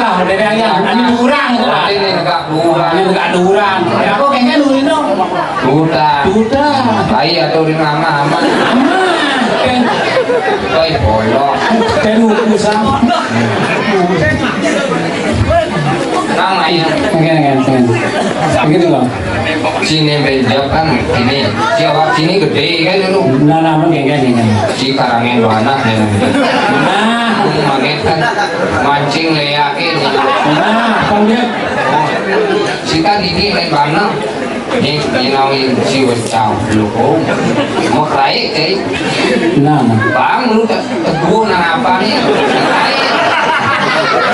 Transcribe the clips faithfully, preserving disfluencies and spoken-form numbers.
Lah, dari yang, yang, ini kurang, lah. Ini negak kurang. Ini negak kurang. Ya, aku kayaknya nurino. Duta. Duta. Bayi atau di nama aman. Aman. Koi bolong. Dan urusan. Nang ayo. Oke, oke, oke. Begitu, Bang. Sini bejak kan ini. Siapa sini gede kan itu. Nah, nah, oke, oke, oke. Si karangin banget ya. Nah, aku maget kan mancing leake. Nah, kan dia. Si kan ini lain banget. Ini, ini nawi si wecau. Lu, oh. Mau keraik, cai. Nah, nah. Bang, lu tak teguh nang apa nih?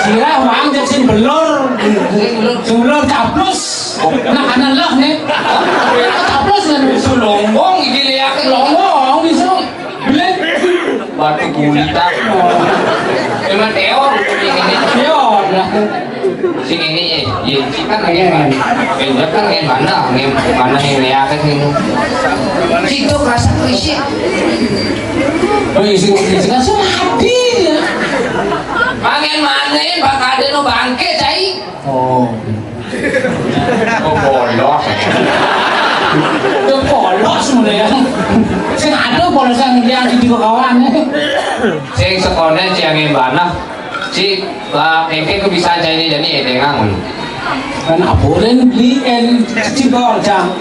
Sira wang jek sing belur. Sing belur. Sing belur caplus. Nah, kanan lah nih. Caplus kan. Su longgong iki liatin longgong. Longgong bisa. Belit. Batu gulita. Emang teor ini. Teor lah. Sing ini, eh, ya, kita kan pengen, pengen kan pengen mana, pengen mana yang liatin sing. Situ rasa berisik. Oh, isi, isi kan semati ya. Pengen mana, Pak Kade no bangke, cai. Oh. Oh, bolos. Yo polos ngono ya. Sing ada polos yang, yang di kawan. Sing sekone siangin mana? Si, Pak, engke ku bisa jani jani edengang. Kan apuren beli en kecil kok, Jang.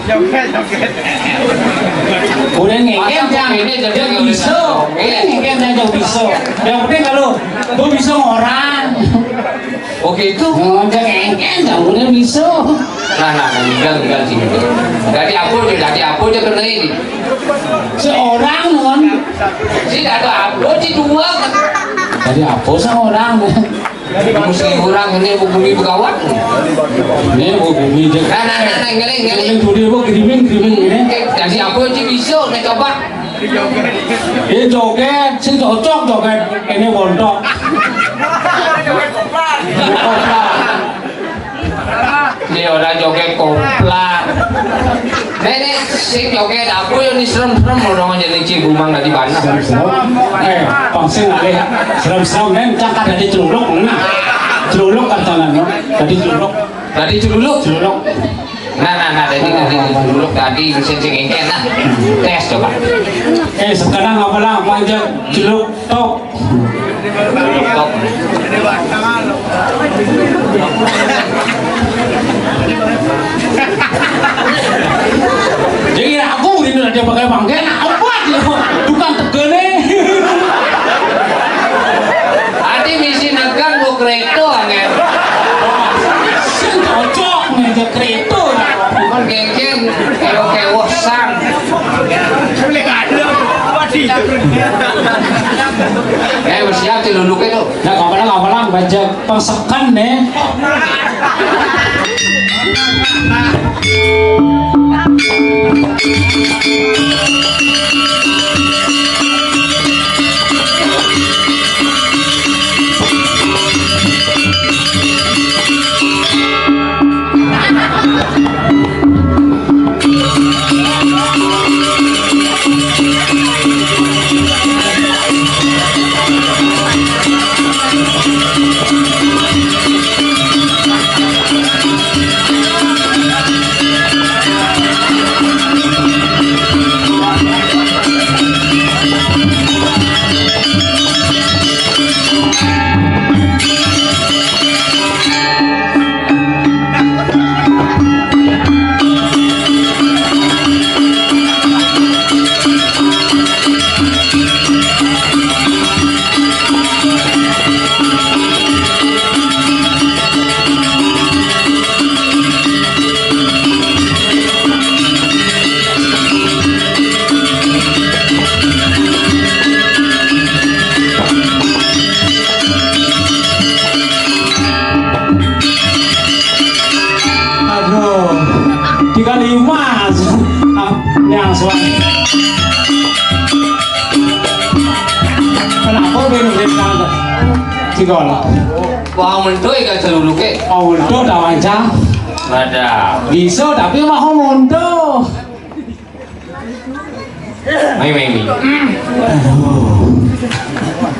Apuren ngeken, Jang. Ini jadi yang bisa. Ini ngeken aja bisa. Yang penting kalau gua bisa orang. Oh gitu. Ngajak engken, jangan bisa. Nah, nah, nah, enggak, enggak sih. Dari apa aja, dari apa aja kena ini. Seorang, non. Si ada apa, si dua kan. Dari apa seorang? Mesti orang ini bumi begawat. Ini bumi aja. Nah, nah, nah, nah, ngeling, ngeling. Ngeling, budi apa, gerimin, gerimin ini. Dari apa aja bisa, nih coba. Eh, joget, sing cocok joget ini montok. Ini orang joget koplar. Nek, nek, sing joget aku yang ini serem-serem, orang jadi cibumang dari mana? Serem-serem. Eh, pang sing alih serem-serem, nen cakap dari celuluk, nah. Celuluk kan tangannya, dari celuluk. Tadi celuluk. Celuluk. Nah, nah, nah, tadi, tadi celuluk tadi, sing, sing engken, nah. Tes coba. Eh, sekarang apa lah, panjang celuk tok. Celuk tok. Jadi aku ini ada pakai bangke, nah, apa dia? Tukang tegene. Ati misi nekan mau kereta, angin. Sing cocok ngajak kereta. Bukan genggen, kewo-kewo sang. Eh, bersiap celuluknya tuh. Nah, kapalang, kapalang, bajak pangsekan nih. Aduh, tiga lima. Ah, yang suami. Kenapa belum kita? Tiga lah. Wah, mentu ikan seluluke. Oh, mentu tak wajar. Ada. Bisa, tapi mau mentu. Mai, mai, mai.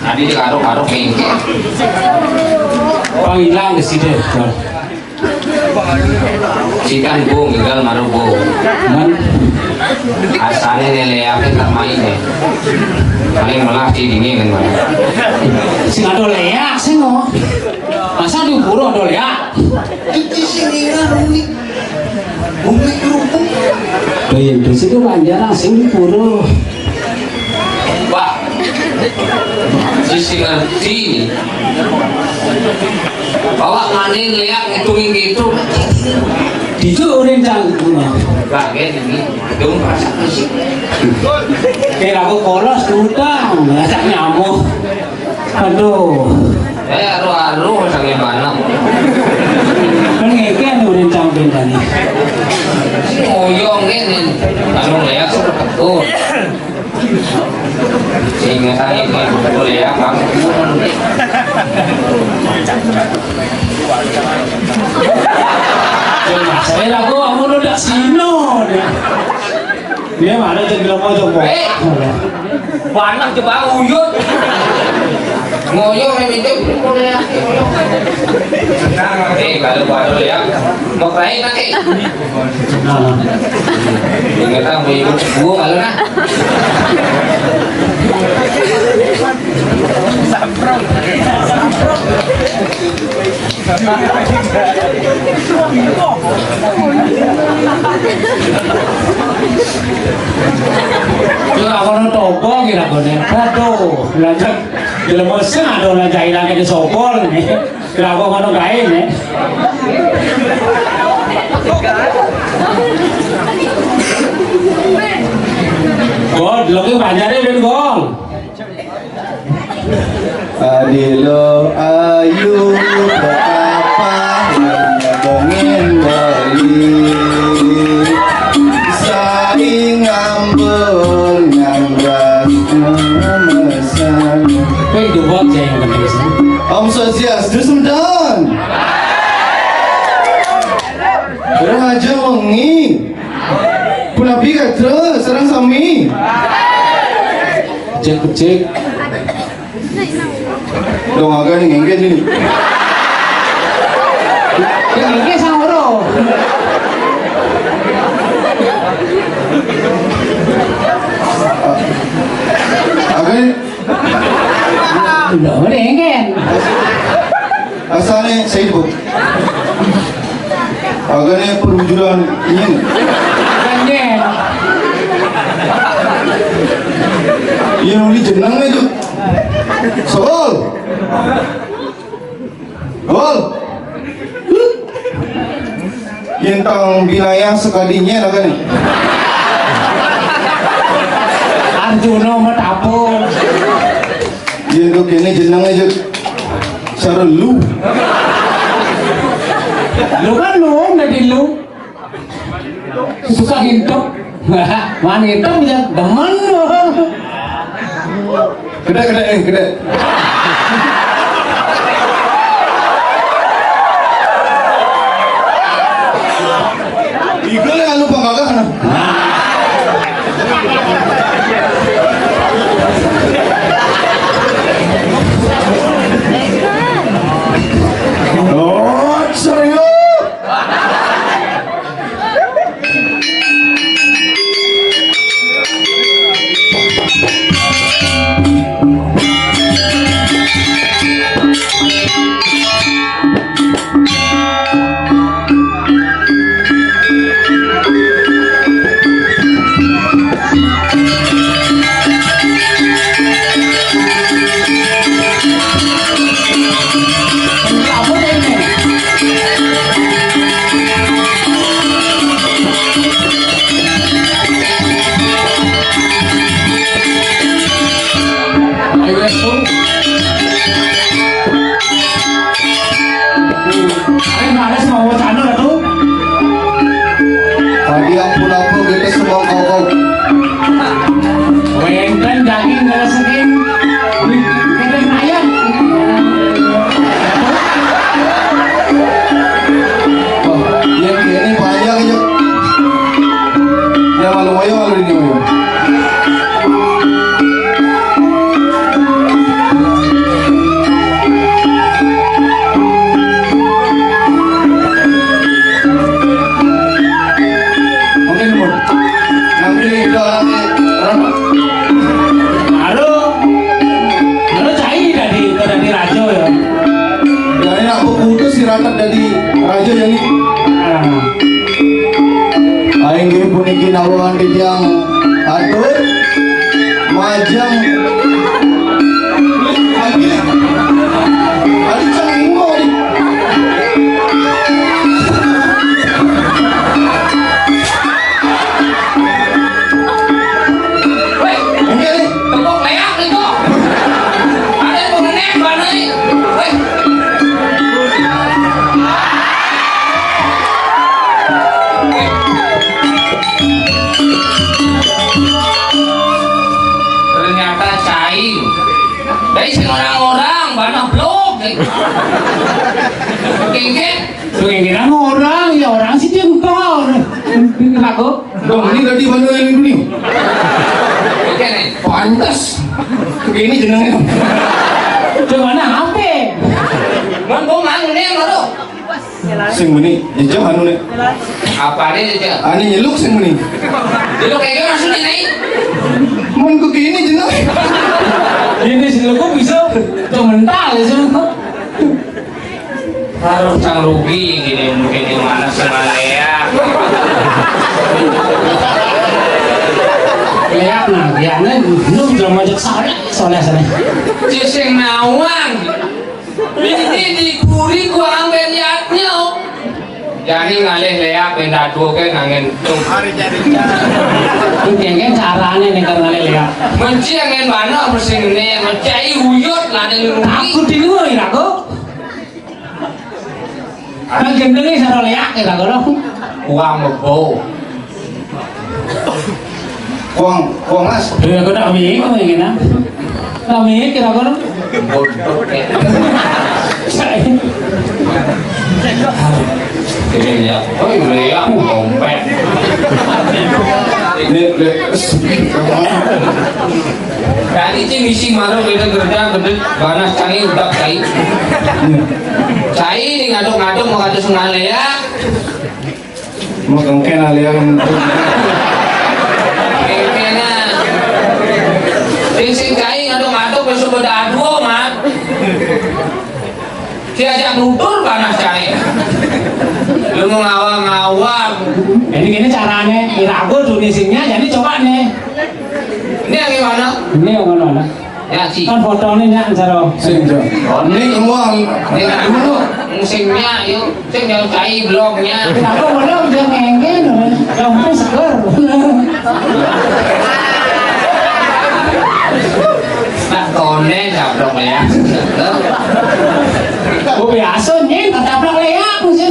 Tadi di karo-karo kengke. Pang ilang di sini. Sikan bung, tinggal maru bung. Men. Asane ne leake tak main ne. Paling melah di dingin kan, Bang. Sing ada leak sing kok. Masa di pura ada leak? Iki sing ngira bumi. Bumi kerupuk. Lho ya, di situ panjang sing di pura. Wah. Sisi ngerti. Bawa maning lihat itu minggu itu. Itu urin cang. Kaget ini. Itu merasa sih. Kira aku polos utang, ngajak nyamuk. Aduh. Eh, aru-aru sange banem. Kan ngeke anu urin cang bentane. Ngoyo ngene. Kalau lihat sudah betul. Ingat aja, Bang, boleh ya, Bang. Saya lagu, kamu udah sino. Dia mana tuh, bilang mau tuh, Bang? Eh, panas coba uyut. Ngoyo, memitik, boleh ya. Nah, eh, kalau baru ya, mau kain lagi. Nah. Ingat, ah, mau ikut gua kalau nah. Yo, aku nang toko kira kone. Aduh, lanjut. Jelema sing ado lah jailan ke sopol nih. Kira aku ngono kae nih. Gol, delok iki panjare ben gol. Adilo ayu betapa pengen beli saling ngambul ngambas memesan. Kowe ndobok ya yang penting sih. Om Swastiastu, semeton. Ora aja wengi. Punapi kados sareng sami. Cek, cek. Dong, agak nih ngengke sini. Ya, ngengke sama ora. Agak nih. Lho, ngengke. Asale sibuk. Agane perwujudan ini. Anjir. Iya, nuli jeneng itu. Soal. Gol. Yen tang binaya sekalinya lah kan. Arjuna Metapo. Yen kok kene jenenge, Jut. Sarelu. Lu kan lu, dadi lu. Susah hidup. Wani hitam ya, demen. Gede, gede, eh, gede. Iku lek anu pangkagak, nah. Oh, serius? Ayo, mana sing mau wacana to? Tadi ampun apa kita semua kau. Wenten daging ngelesekin. Keten ayam. Oh, ya kene panjang aja. Ya malu ayo malu ini ayo. Siratep dadi raja ya, Ni. Ah. Aing nggih puniki nawuhan titiang atur majeng. Aduh, aduh, cang, ini mau di- Wéh, enggak nih. Tepuk leak nih, kok. Ada pengennya mana nih? Wéh. Ternyata cai. Dari sing orang-orang, mana blok. Kengkeng. Pengen orang, ya orang sih dia lupa. Lagu. Dong, ini tadi mana yang ini? Oke nih, pantes. Ini jenengnya. Coba nah, apa? Bang, gua malu nih, malu. Sing meni, jejak anu nih. Apa nih, jejak? Ani nyeluk sing meni. Nyeluk kayak gimana maksudnya nih? Mun kok ini jeneng. Ini sih kok bisa tuh mental ya sih. Harus cang rugi gini mungkin di mana semalaya. Leak nah, leaknya lu udah ngajak soleh, soleh sana. Cicing nawang. Ini dikuri gua ambil liatnya. Jadi ngalih leak minta dua ke ngangen tung. Itu kayaknya caranya nih kan ngalih leak. Menci ngangen mana bersing ini, menci uyut lah ada yang rugi. Aku di luar ya kok. Kan gendengnya sarwa leak ya, Kak Goro. Uang mebo. Uang, uang mas. Iya, aku tak mikir ini, nah. Tak mikir aku, nah. Bodoh, ya. Saya. Ini ya. Oh, iya, ya, dompet. Ini, ini. Tadi sih misi maru kita kerja gede, panas cai udah cai. Cai ini ngaduk-ngaduk mau kata sungai ya. Mau kengken aliran. Kengkena. Sing sing cai ngaduk-ngaduk besok beda dua, Mat. Diajak nutur panas cai. Lu mau ngawang-ngawang. Ini gini caranya, irago tuh isinya, jadi coba nih. Ini yang gimana? Ini yang mana? Ya, sih. Kan fotonya nya, Saro. Sing, Jo. Ini uang. Ya, dulu. Musimnya, yuk. Sing yang cai blognya. Aku belum, dia ngenggen, dompet seger. Tak konek, caplok ya. Oh, biasa nih, tak caplok ya, aku sih.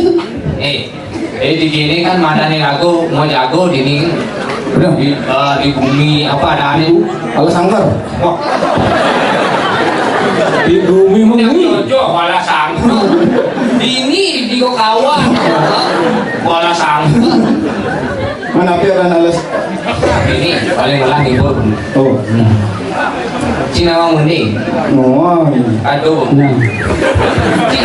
Eh, eh, di sini kan matanya lagu, mau jago di ini. Udah. Di, eh, di bumi, apa ada anu? Kalau sangkar. Wah. Di bumi mengui. Yang cocok, malah sangkar. Ini di kok kawan. Malah sangkar. Mana pikiran halus? Ini paling malah libur. Oh. Cina mau mending. Oh. Aduh. Nah. Cina